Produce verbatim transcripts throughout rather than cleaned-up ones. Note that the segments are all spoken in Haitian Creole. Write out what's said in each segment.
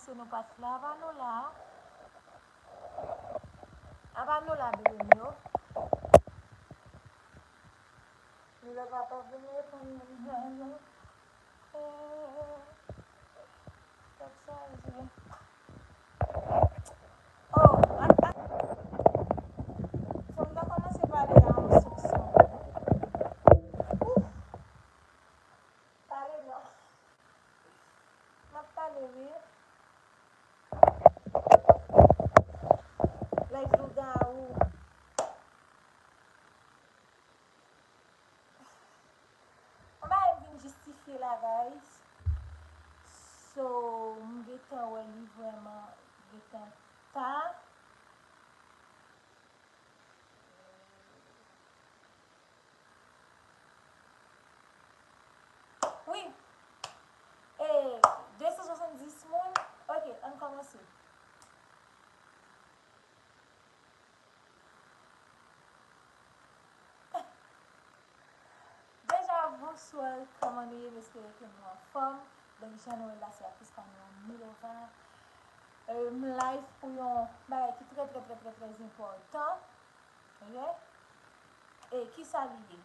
Se nou pa t la, apa nou la. Apa nou la, bebe m yo. Milova pa vin reponn moun nan, non. Eh, tèt chaje. Oh, at, at. Fò m ta kòmanse pale a yon sèk sèl. Ouf. Pale non. M ap pale wi. Live lougawou. Anba m vin jistifye la, guys. So, m gentan wè li vrèman gentan ta. Wi. E, de san swasanndis moun. Ok, ann kòmanse. Deja, bonswa, kòman nou ye? M espere ke nou anfòm. Donk, jan nou wè la, se aktris pa nou an, Milova. Euh, m live pou yon bagay ki trè, trè, trè, trè, trè enpòtan. Ok? E kisa li ye?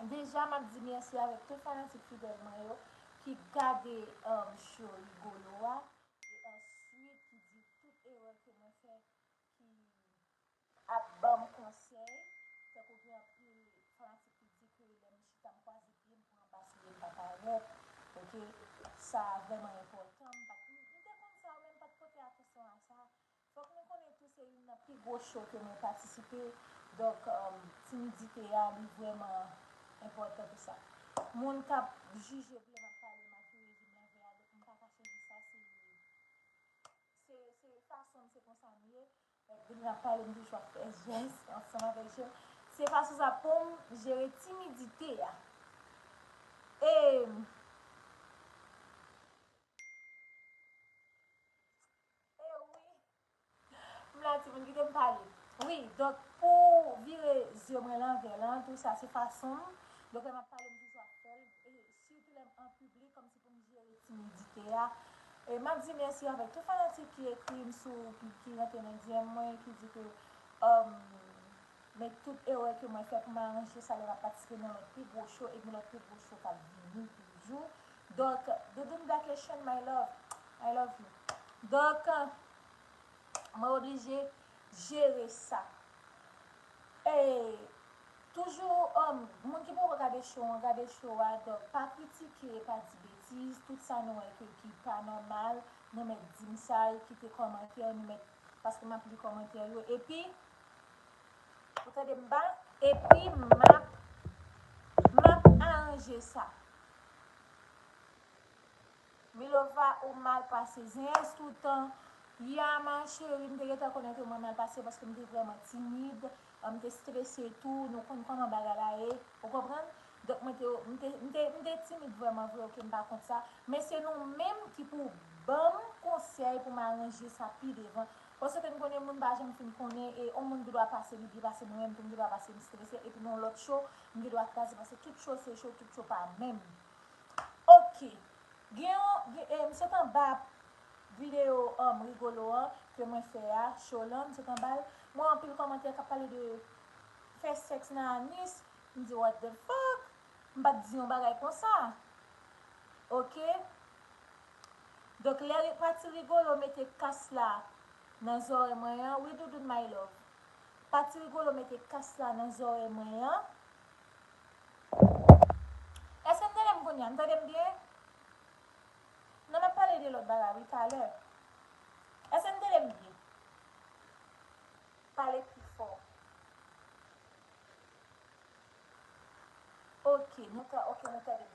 Deja, m ap di mèsi avèk tout fanatik fidèl mwen yo ki gade, um, show Rigolo a. E answit, ki di tout erè ke mwen fè, ki ap ban m konsèy. Tankou gen anpil fanatik ki di ke lè m chita, m kwaze pye m, m pran bas, m pa parèt. Ok? Sa vrèman enpòtan. M pa t, m te konn sa, men m pa t pote atansyon a sa. Fòk nou konnen tou se youn nan pi gwo show ke mwen patisipe. Donk, um, timidite a, li vrèman enpòtan pou sa. Moun k ap jije vle m ap pale, m ap jije m leve a, donk m pa ka chanje sa, se, se, se fason m, se konsa m ye. Lè m ap pale, m toujou ap fè jès ansanm avèk je m. Se fason sa pou m jere timidite a. E, e wi. M la, timoun, kite m pale. Wi, donk, pou vire zye mwen lanvè lan, tou sa, se fason m. Donk, lè m ap pale, m toujou ap fè l. E sitou lè m an piblik, kòmsi pou m jere timidite a. E m ap di mèsi avèk tout fanatik ki ekri m sou, ki, ki rantre nan D M mwen, ki di ke, um, men tout erè ke mwen fè pou m aranje sa lè m ap patisipe nan lòt pi gwo show, epi lòt pi gwo show k ap vini toujou. Donk, Doudoune Black Haitian, my love, I love you. Donk, mwen oblije jere sa. E toujou, um, moun ki poko gade show an, gade show a, donk, pa kritike, pa di betiz, tout sa nou wè ke ki pa nòmal, nou mèt di m sa, kite kòmantè, nou mèt, paske m ap li kòmantè yo. Epi, ou tande m ba, epi m ap, m ap aranje sa. Milova, ou mal pase. Zens toutan. Ya, ma chérie, m te gentan konnen ke mwen mal pase paske m te vrèman timid. M te strese tou. Nou konn kòman bagay la ye. Ou konprann? Donk, mwen te, m te, m te, m te timid vrèman vre, ok, m pa kont sa. Men se nou menm ki pou ban m konsèy pou m aranje sa pi devan. Paske n konnen moun pa janm fin konnen, e yon moun gen dwa pase li byen pase mwen menm tou, m gen dwa pase m strese, epi nan yon lòt show, m gen dwa kraze, paske tout show se show, tout show pa menm. Ok. Gen yon, gen, eh, m sot anba videyo, um, Rigolo an ke mwen fè a, show lan, m sot anba l. M wè anpil kòmantè k ap pale de fè sèks nan anis. M di, "What the fuck?" M pa t di yon bagay konsa. Ok? Donk, lè ri-, pati Rigolo mete kas la nan zòrèy mwen an, wi, Doudoune, my love. Pati Rigolo mete kas la nan zòrèy mwen an. Èske n tande m kounye a? N tande m byen? Non, m ap pale de lòt bagay, wi, talè. Èske n tande m byen? Pale pi fò. Ok, nou ta, ok, nou tande.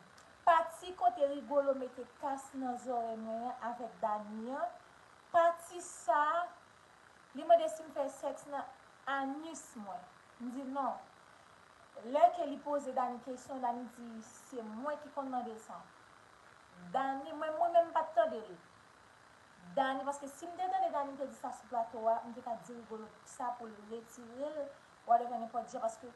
Pati kote Rigolo mete kas nan zòrèy mwen an avèk Dani an. Pati sa, li mande si m fè sèks nan anis mwen. M di non. Lè ke li poze Dani kesyon, Dani di se mwen ki konn mande sa. Dani, mwen, mwen menm m pa t tande l. Dani, paske si m te tande Dani te di sa sou plato a, m te ka di Rigolo sa pou l retire l, whatever, nenpòt jan, paske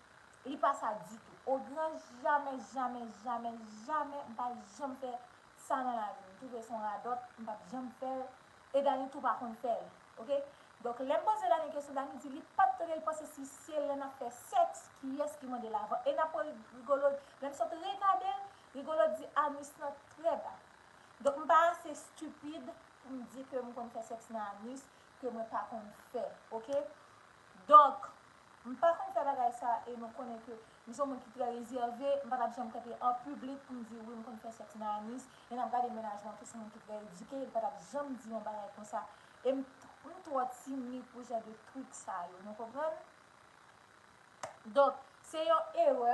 li pa sa ditou. O gran jamè, jamè, jamè, jamè, m pa janm fè sa nan lavi m. M twouve se yon radòt, m p ap janm fè l, e Dani tou pa konn fè l, oke? Donk, lè m poze Dani kesyon, Dani di li pa t tande, li panse si se lè n ap fè sèks, kiyès ki mande l avan. E n ap wè Rigolo, lè m sot regade l, Rigolo di anis lan trè ba. Donk, m pa ase stipid pou m di ke m konn fè sèks nan anis, ke mwen pa konn fè, oke? Donk, m pa konn fè bagay sa, e nou konnen ke m se yon moun ki trè rezève, m pa t ap janm kanpe an piblik pou m di wi, m konn fè sèks nan anis, e n ap gade mennaj mwen tou, se yon moun ki trè edike, li pa t ap janm di yon bagay konsa. E m, m twò timid pou jan de trik sa yo, nou konprann? Donk, se yon erè.